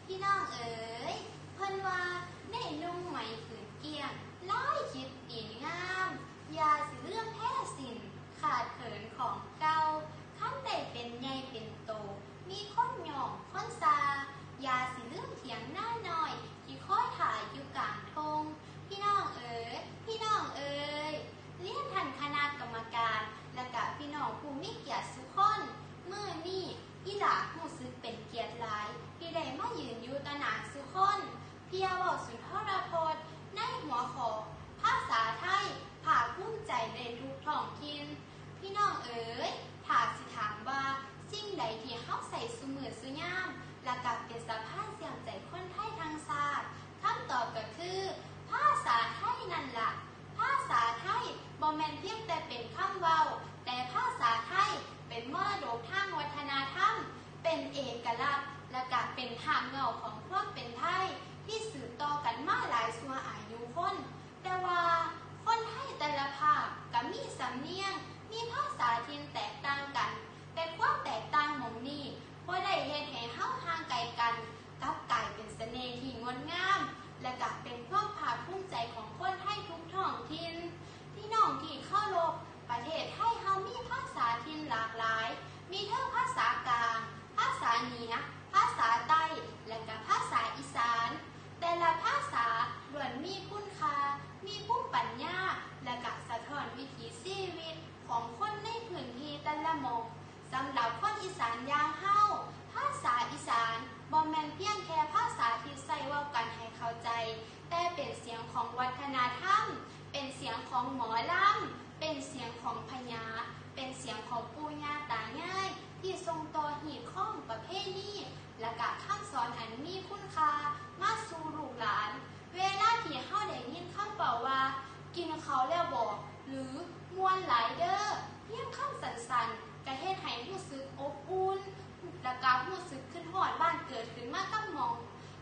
ພີ່ນ້ອງເອີຍ ເພິ່ນວ່າໄດ້ນຸ່ງໄໝຜືນກ້ຽງ ລາຍຄິດຕີນງາມ ຢ່າຊິລືມແພສິນ ຂາດເຂີນຂອງເກົ່າ ຄັນໄດ້ເປັນໃຫຍ່ເປັນໂຕ ມີຄົນຍ້ອງຄົນຊ່າ ຢ່າຊິລືມຖຽງນານ້ອຍ ທີ່ຄອຍຖ້າຢູ່ກາງທົ່ງ. ພີ່ນ້ອງເອີຍ ພີ່ນ້ອງເອີຍ ຮຽນທ່ານຄະນະກຳມະການ ແລະກະພີ່ນ້ອງຜູ້ມີກຽດສູ່ຄົນ, ມື້ນີ້ ອີ່ຫຼ້າຮູ້ສຶກເປັນກຽດຫຼາຍ ທີ່ໄດ້ມາຢືນຢູ່ຕໍ່ໜ້າສູ່ຄົນ ເພື່ອເວົ້າສຸນທອລະພົດໃນຫົວຂໍ້ ພາສາໄທ ພາກພູມໃຈໃນທຸກທ້ອງຖິ່ນ. ພີ່ນ້ອງເອີຍ ຖ້າຊິຖາມວ່າ ສິ່ງໃດທີ່ເຮົາໃຊ້ສູ່ມື້ສູ່ຍາມ ແລະກະເປັນສະພານເຊື່ອມໃຈຄົນໄທທັງຊາດ? ຄຳຕອບກໍຄື ພາສາໄທນັ້ນລະ. ພາສາໄທບໍ່ແມ່ນພຽງແຕ່ເປັນຄຳເວົ້າ, ແຕ່ພາສາໄທເປັນມໍລະດົກທາງວັດທະນະທຳ, ເປັນເອກະລັກ ແລະກະເປັນຮາກເຫງົ້າຂອງຄວາມເປັນໄທ ທີ່ສືບຕໍ່ກັນມາຫຼາຍຊົ່ວອາຍຸຄົນ. ແຕ່ວ່າຄົນໄທແຕ່ລະພາກກໍມີສຳນຽງ, ມີພາສາຖິ່ນແຕກຕ່າງກັນ, ແຕ່ຄວາມແຕກຕ່າງໝ່ອງນີ້ບໍ່ໄດ້ເຮັດໃຫ້ເຮົາຫ່າງໄກກັນ, ກັບກາຍເປັນສະເໜ່ທີ່ງົດງາມ ແລະກະເປັນຄວາມພາກພູມໃຈຂອງຄົນໄທທຸກທ້ອງຖິ່ນ. ພີ່ນ້ອງທີ່ເຄົາລົບ, ປະເທດໄທເຮົາມີພາສາຖິ່ນຫຼາກຫຼາຍ, ມີເທິງພາສາກາງ, ພາສາເໜືອ, ພາສາໃຕ້ ແລະກະພາສາອີສານ. ແຕ່ລະພາສາລ້ວນມີຄຸນຄ່າ, ມີພູມປັນຍາ ແລະກະສະທ້ອນວິຖີຊີວິດຂອງຄົນໃນພື້ນທີ່ແຕ່ລະໝ່ອງ. ສຳລັບຄົນອີສານຢ່າງເຮົາ, ພາສາອີສານບໍ່ແມ່ນພຽງແຕ່ພາສາທີ່ໃຊ້ເວົ້າກັນໃຫ້ເຂົ້າໃຈ, ແຕ່ເປັນສຽງຂອງວັດທະນະທຳ, ເປັນສຽງຂອງໝໍລຳ, ເປັນສຽງຂອງພະຍາ, ເປັນສຽງຂອງປູ່ຍ່າຕາຍາຍ ທີ່ສົ່ງຕໍ່ຮີດຄອງປະເພນີ ແລະກະຄຳສອນອັນມີຄຸນຄ່າມາສູ່ລູກຫຼານ. ເວລາທີ່ເຮົາໄດ້ຍິນຄຳເວົ້າວ່າ ກິນເຂົ້າແລ້ວບໍ ຫຼື ມ່ວນຫຼາຍເດີ, ພຽງຄຳສັ້ນໆ ກໍເຮັດໃຫ້ຮູ້ສຶກອົບອຸ່ນ ແລະກະຮູ້ສຶກຄິດຮອດບ້ານເກີດຂຶ້ນມາກັບໝ່ອງ.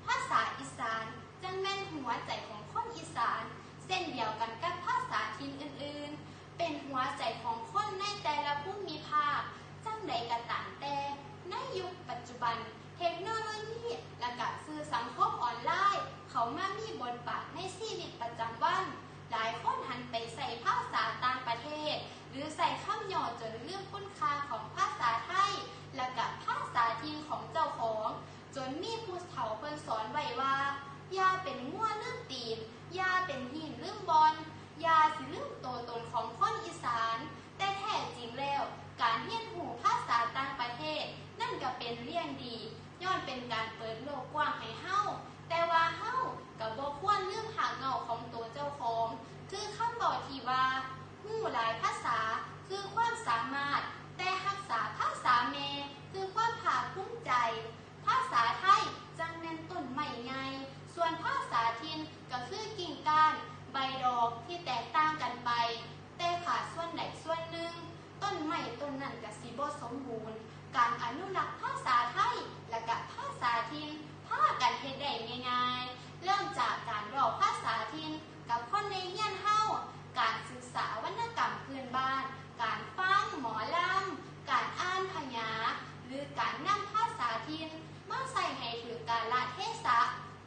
ພາສາອີສານ ຈັ່ງແມ່ນຫົວໃຈຂອງຄົນອີສານ ເຊັ່ນດຽວກັນກັບພາສາຖິ່ນອື່ນໆ, ເປັນຫົວໃຈຂອງຄົນໃນແຕ່ລະພູມິພາກ. ຈັ່ງໃດກໍຕາມແຕ່, ໃນຍຸກປັດຈຸບັນ ເທັກໂນໂລຢີ ແລະກະສື່ສັງຄົມອອນລາຍ ເຂົ້າມາມີບົດບາດໃນຊີວິດປະຈຳວັນ. ຫຼາຍຄົນຫັນໄປໃຊ້ພາສາຕ່າງປະເທດ ຫຼື ໃຊ້ຄຳຫຍໍ້ຈົນລືມຄຸນຄ່າຂອງພາສາໄທ ແລະກະພາສາຖິ່ນຂອງເຈົ້າຂອງ. ຈົນມີຜູ້ເຖົ້າເພິ່ນສອນໄວ້ວ່າ ຢ່າເປັນງົວລືມຕີນ, ຢ່າເປັນຮີນລືມບ່ອນ, ຢ່າຊິລືມໂຕຕົນຂອງຄົນອີສານ. ແຕ່ແທ້ຈິງແລ້ວ ການຮຽນຮູ້ພາສາຕ່າງປະເທດນັ້ນກໍເປັນເລື່ອງດີ, ຍ້ອນເປັນການເປີດໂລກກວ້າງໃຫ້ເຮົາ, ແຕ່ວ່າເຮົາກໍບໍ່ຄວນລືມຮາກເຫງົ້າຂອງໂຕເຈົ້າຂອງ, ຄືຄຳເວົ້າທີ່ວ່າ ຮູ້ຫຼາຍພາສາຄືຄວາມສາມາດ, ແຕ່ຮັກສາພາສາແມ່ຄືຄວາມພາກພູມໃຈ. ພາສາໄທຈັ່ງແມ່ນຕົ້ນໄມ້ໃຫຍ່, ສ່ວນພາສາຖິ່ນກໍຄືກິ່ງກ້ານ, ໃບດອກທີ່ແຕກຕ່າງກັນໄປ, ແຕ່ຂາດສ່ວນໃດສ່ວນໜຶ່ງ, ຕົ້ນໄມ້ຕົ້ນນັ້ນກໍຊິບໍ່ສົມບູນ. ການອະນຸລັກພາສາໄທ ແລະກະພາສາຖິ່ນ ພາກັນເຮັດໄດ້ງ່າຍໆ. ເລີ່ມຈາກການເວົ້າພາສາຖິ່ນ ກັບຄົນໃນເຮືອນເຮົາ, ການສຶກສາວັນນະກຳພື້ນບ້ານ, ການຟັງໝໍລຳ, ການອ່ານພະຍາ ຫຼື ການນຳພາສາຖິ່ນມາໃຊ້ໃຫ້ຖືກກາລະເທສະ,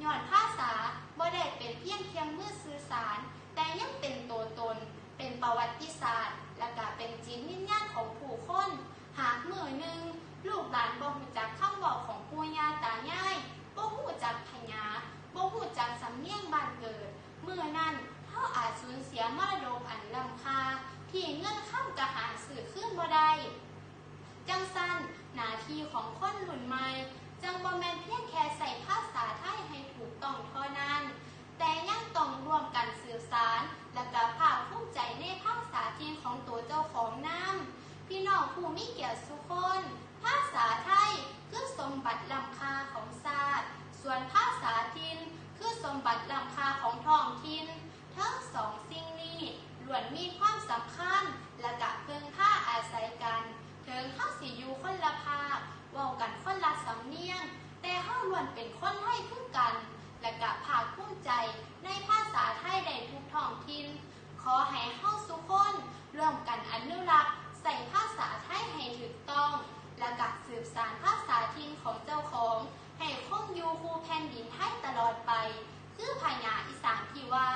ຍ້ອນພາສາບໍ່ໄດ້ເປັນພຽງເຄື່ອງມືສື່ສານ, ແຕ່ຍັງເປັນໂຕຕົນ, ເປັນປະຫວັດຕິສາດ ແລະກະເປັນຈິດວິນຍານຂອງຜູ້ຄົນ. ຫາກມື້ໜຶ່ງ ລູກຫຼານບໍ່ຮູ້ຈັກຄຳເວົ້າຂອງປູ່ຍ່າຕາຍາຍ, ບໍ່ຮູ້ຈັກພະຍາ, ບໍ່ຮູ້ຈັກສຳນຽງບ້ານເກີດ, ມື້ນັ້ນເຮົາອາດສູນເສຍມໍລະດົກອັນລ້ຳຄ່າ ທີ່ເງິນຄຳກໍຫາຊື້ຄືນບໍ່ໄດ້. ຈັ່ງຊັ້ນ, ໜ້າທີ່ຂອງຄົນລຸ້ນໃໝ່ຈຶ່ງບໍ່ແມ່ນພຽງແຕ່ໃຊ້ພາສາໄທໃຫ້ຖືກຕ້ອງເທົ່ານັ້ນ, ແຕ່ຍັງຕ້ອງຮ່ວມກັນສືບສານ ແລະກະພາກພູມໃຈໃນພາສາຖິ່ນຂອງໂຕເຈົ້າຂອງນຳ. ພີ່ນ້ອງຜູ້ມີກຽດສູ່ຄົນ, ພາສາໄທຄືສົມບັດລ້ຳຄ່າຂອງຊາດ, ສ່ວນພາສາຖິ່ນຄືສົມບັດລ້ຳຄ່າຂອງທ້ອງຖິ່ນ. ທັງສອງສິ່ງນີ້ລ້ວນມີຄວາມສຳຄັນ ແລະກະເພິ່ງພາອາໄສກັນ. ເຖິງເຮົາຊິຢູ່ຄົນລະພາກ, ເວົ້າກັນຄົນລະສຳນຽງ, ແຕ່ເຮົາລ້ວນເປັນຄົນໄທຄືກັນ ແລະກະພາກພູມໃຈໃນພາສາໄທໄດ້ທຸກທ້ອງຖິ່ນ. ຂໍໃຫ້ເຮົາສູ່ຄົນຮ່ວມກັນອະນຸລັກໃຊ້ພາສາໄທໃຫ້ຖືກຕ້ອງ ແລະກະສືບສານພາສາຖິ່ນຂອງເຈົ້າຂອງໃຫ້ຄົງຢູ່ຄູ່ແພ ຄືພະຍາດອີສານທີ່ວ່າ